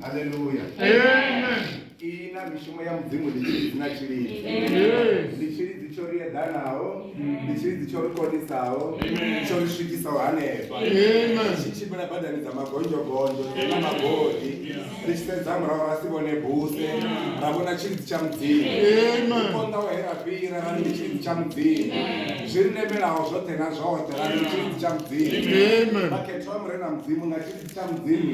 Haleluya. Amen. Iyi na mishumo ya Mudzimu ndi tshilidzi na tshilidzi. Yes. Ndi tshilidzi tsho ri eḓanaho, ndi tshilidzi tsho ri konisaho, tsho ri swikisaho hanefha. Amen. Ri tshi tshimbila badani dza magonzhogonzho dzi na magodi, ri tshi sedza murahu ra si vhone buse, ra vhona tshilidzi tsha Mudzimu. Amen. U konḓaho he ra fhira ra ri ndi tshilidzi tsha Mudzimu. Zwi ri lemelaho zwoṱhe na zwoṱhe ra ri ndi tshilidzi tsha Mudzimu. Amen. Vhakhethwa vha Murena Mudzimu nga tshilidzi tsha Mudzimu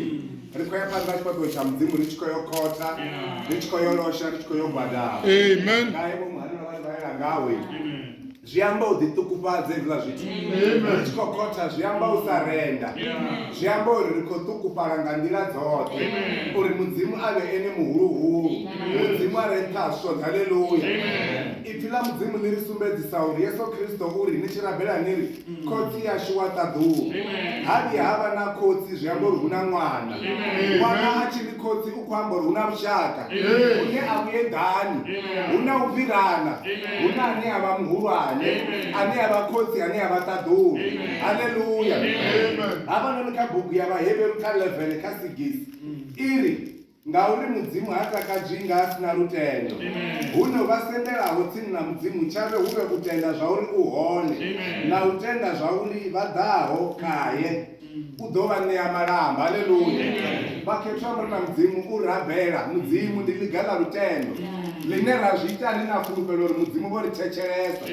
ri khou ya phanḓa tshifhaṱuwo tsha Mudzimu ri tshi khou yo khotha, ri tshi khou yo losha, ri tshi khou yo gwadama. Amen. Ngae vho muhanelwa vha ri vhaela ngawe. Zwi amba u ḓiṱukufhadza hezwiḽa zwithu. Ri tshi khou khotha zwi amba u sa renda. Zwi amba uri ri khou ṱukufhala nga nḓila dzoṱhe uri Mudzimu a vhe ene muhuluhulu. Mudzimu a re nṱha ha zwoṱhe. Haleluya. Ipfi ḽa Mudzimu ḽi ri sumbedzisa uri Yesu Kristo u ri ni tshi rabela ni ri Khotsi yashu wa ṱaḓulu. Ha vhuya ha vha na khotsi zwi amba uri hu na ṅwana. Ṅwana a tshi ri khotsi u khou amba uri hu na vhushaka hune a vhu eḓani, hu na u fhirana, hu na ane a vha muhulwane, ane a vha khotsi ane a vha ṱaḓulu. Haleluya. Hafhanoni kha bugu ya Vhaheberu kha 11 kha 6 i ri, Ngauri Mudzimu ha takadzwi nga a si na lutendo. Huno vha sendelaho tsini na Mudzimu tshavhe hu vhe u tenda zwauri u hone, na u tenda zwauri vha ḓaho khae u ḓo vha ṋea malamba. Haleluya! Vhakhethwa Murena Mudzimu, u rabela Mudzimu ndi ḽiga ḽa lutendo ḽine ra zwi ita ri na fulufhelo uri Mudzimu vho ri thetshelesa,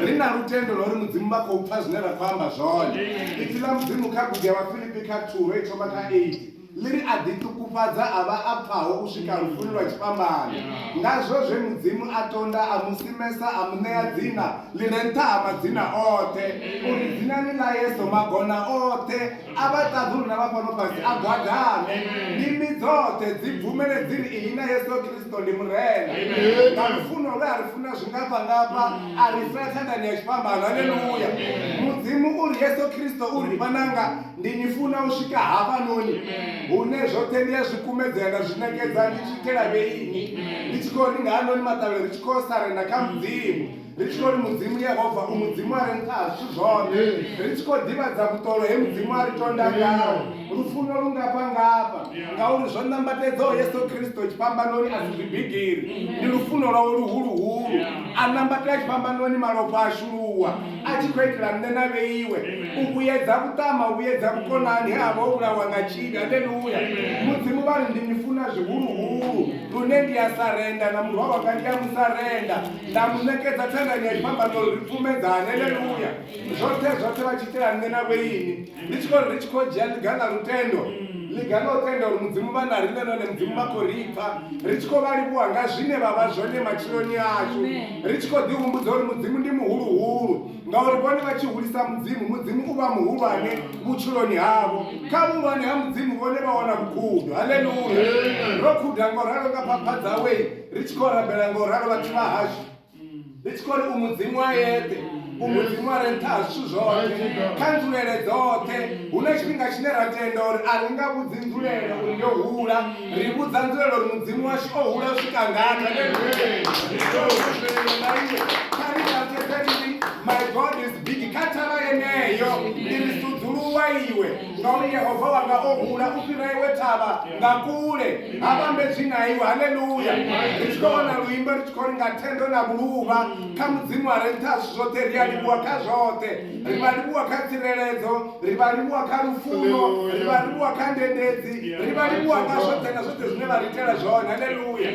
ri na lutendo lwa uri Mudzimu vha khou pfa zwine ra khou amba zwone. Ipfi ḽa Mudzimu kha bugu ya Vhafilipi kha 2 ro i thoma kha 8. Ḽi ri, A ḓiṱukufhadza a vha a pfaho u swika lufuni lwa tshifhambano. Ngazwo zwe Mudzimu a tonda a mu simesa a mu ṋea dzina ḽi re nṱha ha madzina oṱhe, uri dzinani ḽa Yesu magona oṱhe a vha ṱaḓulu na vha fhano fhasi a gwadame, ndimi dzoṱhe dzi bvumele dzi ri, Ihina Yesu Kristo ndi Murena. Nga lufuno lwe a ri funa zwingafhangafha, a ri fela thandani ya tshifhambano. Haleluya! Mudzimu u ri, Yesu Kristo u ri, Vhananga, Ndi ni funa u swika hafhanoni hune zwoṱhe ndi a zwi kumedzela nda zwi ṋekedza ndi tshi itela vheini, ndi tshi khou ri nga hanoni maṱavhelo ri tshi khou sarenda kha Mudzimu, ri tshi khou ri Mudzimu Yehova u Mudzimu a re nṱha ha zwithu zwoṱhe, ri tshi khou ḓivhadza vhuṱolo he Mudzimu a ri tonda ngaho, lufuno lungafhangafha, ngauri zwo nambatedzaho Yesu Kristo tshifhambanoni a si zwibigiri, ndi lufuno lwawe luhuluhulu. A nambatela tshifhambanoni malofha a shuluwa. A tshi khou itela nṋe na vheiwe u vhuyedza vhuṱama, u vhuyedza vhukonani he ha vha ho vhulawa nga tshivhi. Haleluya! Mudzimu vha ri, Ndi ni funa zwihuluhulu lune ndi a sarenda, na murwa wanga ndi a mu sarenda, nda mu ṋekedza thandani ya tshifhambano uri ri pfumedzane. Haleluya! Zwoṱhe, zwoṱhe vha tshi itela nṋe na vheini. Ndi tshi khou ri, ri tshi khou dzhia ḽiga ḽa lutendo, ḽiga ḽa u tenda uri Mudzimu vha na riṋe nahone Mudzimu vha khou ri pfa, ri tshi khou vha livhuwa nga zwine vha vha zwone matshiloni ashu, ri tshi khou ḓihumbudza uri Mudzimu ndi muhuluhulu, ngauri vhone vha tshi hulisa Mudzimu, Mudzimu u vha muhulwane vhutshiloni havho. Kha vhuhulwane ha Mudzimu vhone vha wana vhukhudo. Haleluya! Ro khuda nga u ralo nga phapha dzawe, ri tshi khou rabela nga u ralo vhathu vha hashu. Ndi tshi khou ri u Mudzimu a yeṱhe, u Mudzimu a re nṱha ha zwithu zwoṱhe, kha nzulele dzoṱhe. Hu na tshifhinga tshine ra tenda uri a ri nga vhudzi nzulele uri yo hula, ri vhudza nzulele uri Mudzimu washu o hula u swika ngafhi. Na iwe kha ri ṱalutshedze ri ri, My God is big. Kha thavha yeneyo ndi ri sudzuluwa iwe, ngauri Yehova wanga o hula u fhira iwe thavha nga kule. Ha vhambedzwi na iwe. Haleluya! Ri tshi khou wana luimbo ri tshi khou ri nga thendo na vhuluvha kha Mudzimu a re nṱha ha zwithu zwoṱhe, ri a livhuwa kha zwoṱhe. Ri vha livhuwa kha tsireledzo, ri vha livhuwa kha lufuno, ri vha livhuwa kha ndendedzi, ri vha livhuwa nga zwoṱhe na zwoṱhe zwine vha ri itela zwone. Haleluya!